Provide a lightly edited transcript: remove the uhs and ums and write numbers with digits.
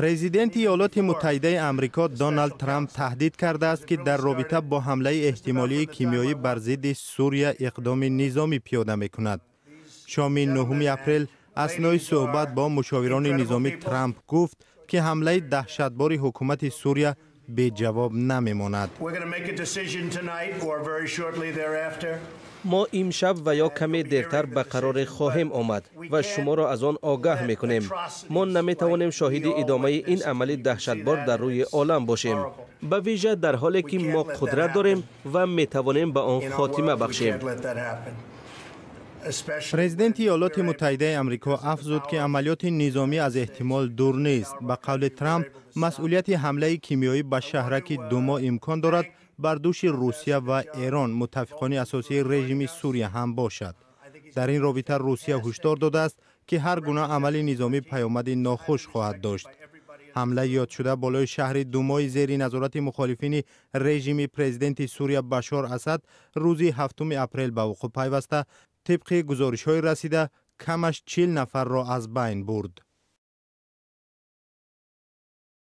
Президенти Иёлоти Муттаҳидаи Амрико Доналд Трамп таҳдид кардааст, ки дар робита бо ҳамлаи эҳтимолии кимиёӣ бар зидди Сурия иқдоми низомӣ пиёда мекунад. Шоми 9 апрел аснои суҳбат бо мушовирони низомӣ Трамп гуфт, ки ҳамлаи даҳшатбори ҳукумати Сурия беҷавоб намемонад. Мо имшаб ва ё каме дертар ба қароре хоҳем омад ва шуморо аз он огаҳ мекунем. Мо наметавонем шоҳиди идомаи ин амали даҳшатбор дар рӯи олам бошем, ба вижа дар ҳоле ки мо қудрат дорем ва метавонем ба он хотима бахшем. Президенти Иёлоти Муттаҳидаи Амрико афзуд, ки амалиёти низомӣ аз эҳтимол дур нест. Ба қавли Трамп, масъулияти ҳамлаи кимиёӣ ба шаҳраки Думо имкон дорад бар дӯши Русия ва Эрон, муттафиқони асосии режими Сурия, ҳам бошад. Дар ин робита Русия ҳушдор додааст, ки ҳар гуна амали низомӣ паёмади нохуш хоҳад дошт. Ҳамлаи ёдшуда болои шаҳри Думои зери назорати мухолифини режими президенти Сурия Башор Асад рӯзи 7 апрел ба вуқӯъ пайваста, тибқи гузоришҳои расида, камаш 40 нафарро аз байн бурд.